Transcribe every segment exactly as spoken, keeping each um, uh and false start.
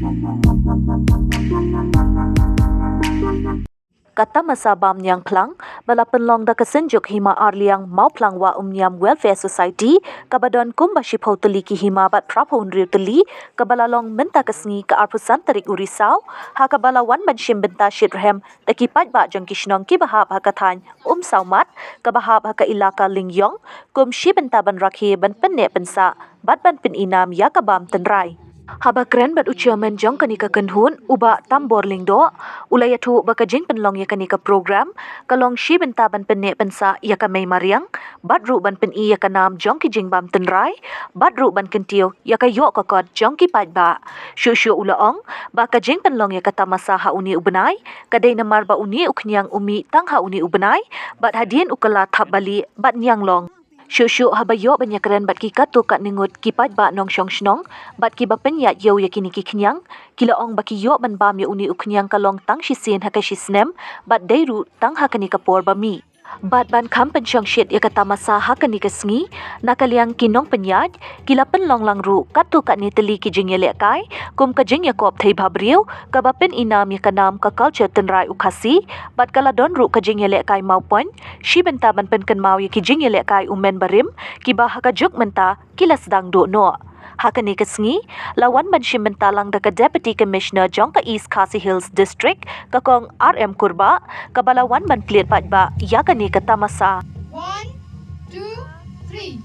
Ka tamasa bam niang phlang ba la pynlong da ka Synjuk Hima Arliang Mawphlang Wah Umniam Welfare Society, kaba don kumba shiphew tylli ki hima bad phraphew hynriew tylli, kaba la long mynta ka sngi ka arphew san tarik u Risaw, ha kaba la wan ban shim bynta shitrhem da ki paidbah jong ki shnong kiba hap ha ka thaiñ Umsawmat, kaba hap ha ka ilaka Lyngiong, kum shi bynta ban rakhe ban pynneh pynsah bad ban pyni nam ïa ka bam tynrai. Haba kren bad u chairman jong kane ka kynhun, u Bah Tambor Lyngdoh, u la ïathuh ba ka jingpynlong ïa kane ka program ka long shi bynta ban pynneh pynsah ïa ka mei mariang, bad ruh ban pyni ïa ka nam jong ki jingbam tynrai, bad ruh ban kyntiew ïa ka ïoh ka kot jong ki paidbah. Shuh shuh u la ong ba ka jingpynlong ïa ka tamasa ha une u bnai ka dei namar ba une u khñiang u mih tang ha une u bnai, bad hadien u kylla thapbalieh bad ñianglong. Shuh shuh haba ïoh ban ïakren bad ki katto katne ngut ki paidbah nongshong shnong bad kiba pynïaid ïew ïa kine ki khñiang, ki la ong ba ki ïoh ban bam ïa une u khñiang ka long tang shisien ha ka shi snem, bad dei ruh tang ha kane ka por ba mih. Bad ban kham pynshongshit ïa ka tamasa ha kane ka sngi, na ka liang ki nongpynïaid ki la pynlong lang ruh katto katne tylli ki jingïalehkai, kum ka jingïakop thei bhabriew kaba pyni nam ïa ka nam ka culture tynrai u Khasi, bad ka la don ruh ka jingïalehkai mawpoiñ, shi bynta ban pynkynmaw ïa ki jingïalehkai u men barim kiba ha ka juk mynta ki la sdang duh noh. Ha kane ka sngi la wan ban shim bynta lang da ka Deputy Commissioner jong ka East Khasi Hills District, ka Kong R M Kurbah, kaba la wan ban plied paidbah ïa kane ka tamasa. One, two, three.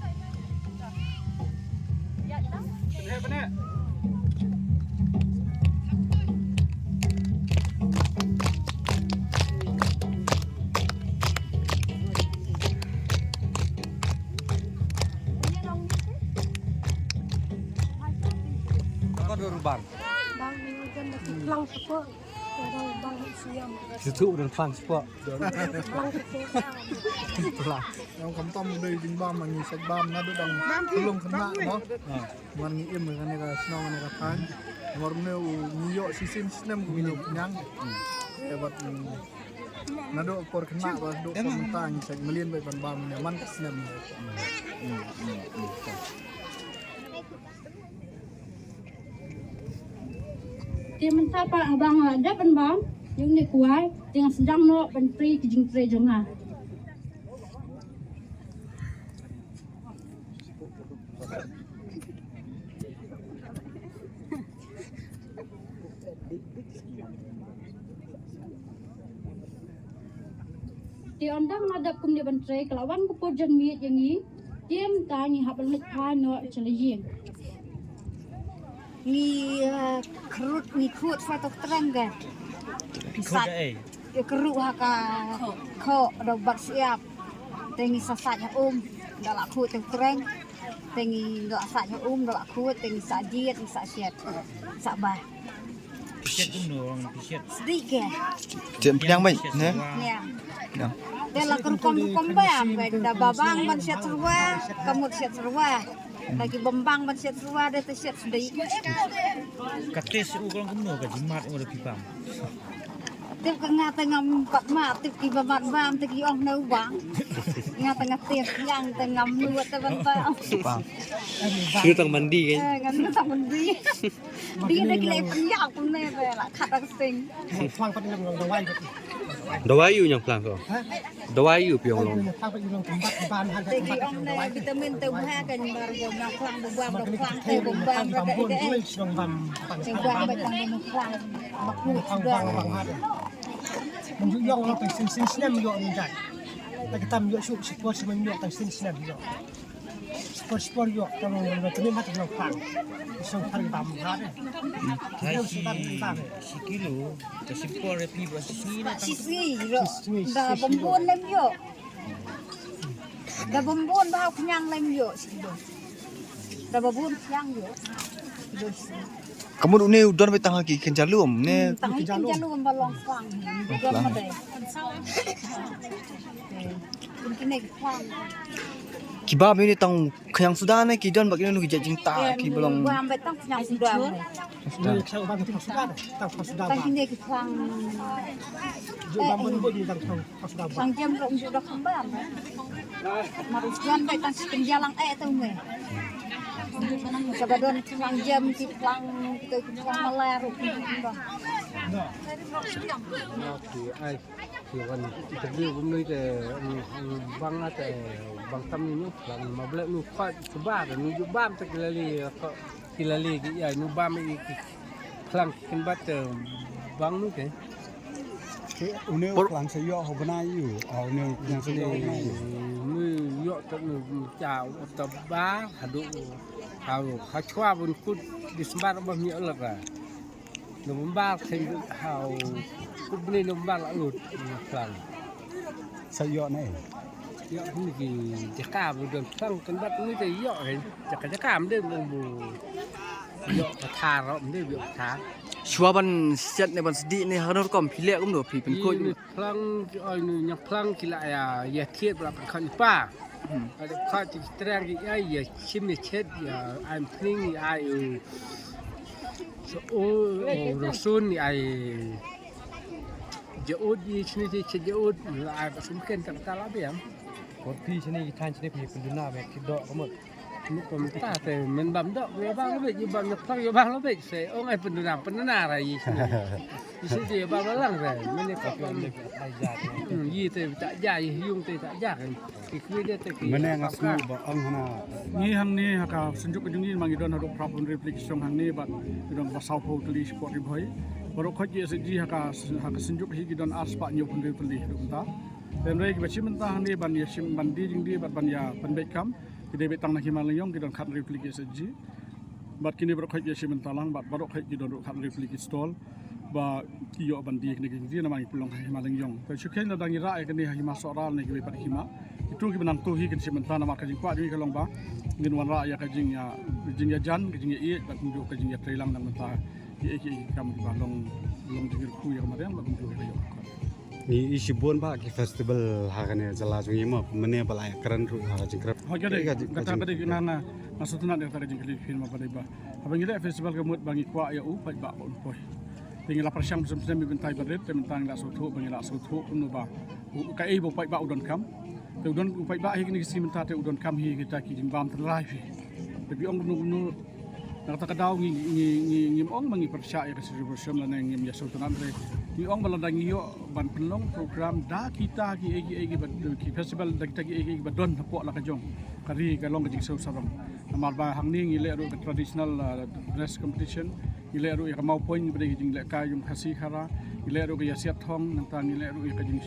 Kau dua rubang. Bang, ni hujan dah kiplang sepok. Orang bang siam. Situ udah plang sepok. Plang sepok. Plang. Yang kam tam udah izin bam, ni sek bam, nadu dang belum kena, no? Ha. Wan ngi im kane ka shnong kane ka thaiñ. Ngor mne u ngi ïoh shisien snem u mine u pynïang. Hmm. Te bad, mm, naduh por khynnah ba dei por mynta ngi sek mlien bad ban bam ne man ka snem. Hmm, hmm, hmm. Te mynta pat haba nga la dep ban bam ïa une u kwai, te nga sdang noh ban trei ki jingtrei jong nga. Te ynda nga la dep kumne ban trei, ka la wan ka por janmiet ïa ngi, te mynta ngi hap ban leit phai noh sha la ïing. Ngi, eh, khrut, ngi khrut sa tok treng ke. Khrut ei? Ïa khrut ha ka khoh da bad siap. Te ngi sa sait ha um da la khuid teng treng. Te ngi da la sait ha um da la khuid te ngi sa jied ngi sa shet. Sa ba. Shet kumno orang shet? Sdik ke. Jem pynïang mai ne? Pynïang. Pynïang. Te la ka rukom rukom bam, da ba bang ban shet syrwa, ka mut shet syrwa. Lagi bym bang ban shet syrwa, da te shet sdik. Ka test u ka long kumno, ka jimat u da phi bam? Tip ka nga te ngam pat ma, tip ki ba mat bam te ki ong na u bang. Nga te nga tip yang te ngam nuat te ban bam. Bam. Shu tang mandi kan? Eh, ngam shu tang mandi. Di da ki lei pynïap kumne te la khat da ka sting. Dawai u ñiangphlang ko. Dawai u phi ong long. Te ki ong ne vitamin te u bha kan bar ko ñiangphlang, bu bam da phlang te bu bam da te. Te bam ba tang da phlang. Ba ku bam. Mun ju ïong lo tang sien sien snem ïoh ni jai. Ta kitam ïoh shu shi por shi mun ïoh tang sien snem ïoh. Shi por shi por ïoh tang lo tang ni mat lo phlang. Song phlang bam ha de. Hai shi, shi kilo. Ka shi por ïa phi ba shi sngi na tang. Shi sngi ro. Da bym bun lem ïoh. Da bym bun ba khñiang lem ïoh shi kilo. Da ba bun khñiang ïoh. Ka mut une u don beit tang ha ki kynja lum ne. Hmm, tang ha ki kynja lum ba long phlang. Don ma dei. Pun kine ki phlang. Ki bam une tang khñiang suda ne ki don bad kine ki jait jingtah ki ba long. Bam beit tang khñiang suda. Tang kine ki phlang. Tang jem ruh ym ju da kham bam. Mar u sdang beit tang shi kynja lang eh tang me. Kaba don ki phlang jem, ki phlang, kita ki phlang malai ruh ki don. Ki ai ki wan interview kumne te, mm, mm, bang ate, bang tam ni phlang ma blek nu khat sebar nu ju bam te ki la li, ki la li ki ai nu bam i ki phlang kin bat te bang nu ke. Une u phlang sa ïoh ha bnai ïa u. Ah, une u phlang sa ïoh ha bnai ïa u. Une ïoh tang une cha u ta ba haduh ha u ha chwa bun kut Disembar ba mi ïoh la ra. November khin ha u kut bni November la lut une u phlang. Sa ïoh ne. Ïoh une ki jaka bu don phlang kan bat une te ïoh he. Jaka jaka mde bu ïoh ka thar mde ïoh ka thar. Shuwa ban set ne ban sdi ne ha rukom phi leh kumno phi pynkhot. Phlang ki oi nu nyang phlang ki la ïa ïa thied ba la pynkhot ni pa. Hmm. Ada kha ti treng ki ïa ïa chim ïa chet ïa ai phning ïa ai u. So o o rosun ïa ai. Jaud ïa chini ti chet jaud la ai ba sum ken tang ta la biang. Kot pi chini ki than chini pi pinduna me ki dok kamut. Mut pynta te men bam dok, ïa bam lo bej, ïa bam nyap tang, ïa bam lo bej, se ong ai pyndunar, pyndunar ai ïa sini. Ïa sini ïa bam lang re, men ïa bam. Hmm, ïa te ta ja, ïa yung te ta ja kan. Ki kwi de te ki. Mene nga sngew ba ong hana. Ngi hangne ha ka synjuk ka jong ngi ma ngi don haduh phra phew hynriew tylli ki song hangne bad ngi don ba saw phew tylli sport ri bhoi. Baroh khoit ki S H G ha ka, ha ka synjuk hi ki don ar spah hynñiew phew hynriew tylli haduh mynta. Hynrei kiba shim bynta hangne ban ïa shim ban die jingdie bad ban ïa pynbeit kam. Ki dei beit tang na ki Hima Lyngnong ki don khathynriew tylli ki S H G. Bad kine baroh khoit ki ïa shim bynta lang bad baroh khoit ki don ruh khathynriew tylli ki stall. Ba ki ïoh ban die kine ki jingdie namar ngi pynlong ha Hima Lyngnong. Te shu kheiñ lada ngi rah ïa kane ha Hima Sohra ne kiwei pat ki hima. Kito kiba nangto hi kin shim bynta namar ka jingkwah jong ngi ka long ba ngin wanrah ïa ka jing ïa jingïajan, ka jingïaieit bad kumjuh ka jingïatreilang na bynta kiei kiei ki kam kiba long long jingkyrkhu ïa ka mariang bad kumjuh ïa ka ïoh. Ngi i shibun ba ki festival ha kane jylla jong ngi mo, mynne ba la ïakren ruh ha ka jingkren. Hooid, ka dei, ka dei, kata ka dei, na, na, nga sngewtynnat ïa kata ka jingkylli phi ma ba dei ba. Haba ngi leh festival ka mut ba ngi kwah ïa u paidbah ba un poi. Te ngi la pyrshang snem snem bynta ba rit, te mynta ngi la sngewthuh ba ngi la sngewthuh kumno ba u, kaei ba u paidbah u donkam. Te u don u paidbah hi kine ki sngi mynta te u donkam hi kita ki jingbam tynrai phi. Te phi ong kumno kumno Na kata ka daw ngi, ngi, ngi, ngim ong ba ngi pyrshah ïa ka Sri Worsham lane ngim ïa sngewtynnat re. Ngi ong ba lada ngi ïoh ban pynlong program da kita kiei kiei kiba, ki festival da kita kiei kiei kiba don hapoh la ka jong ka ri ka long ka jingsngew sarong. Namar ba hangne ngi leh ruh ka traditional, uh, dress competition, ngi leh ruh ïa ka mawpoiñ ba dei ka jinglehkai jong Khasi Khara, ngi leh ruh ka ïasiat thong, nangta ngi leh ruh ïa ka jing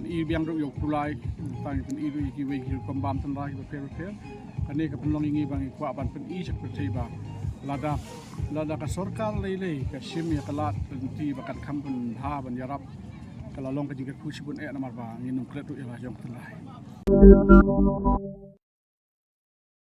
i biang ruh ïa u kulai, nangta ngi pyn-i ruh ïa kiwei ki rukom bam tynrai kiba pher bapher. Kane ka pynlong ïa ngi ba ngi kwah ban pyni sha ka pyrthei ba lada, lada ka sorkar lei lei ka shim ïa ka lad lynti ba kan kham pynbha ban ïarap, ka la long ka jingkyrkhu shibun eh namar ba ngin ym klet ruh ïa la jong tynrai.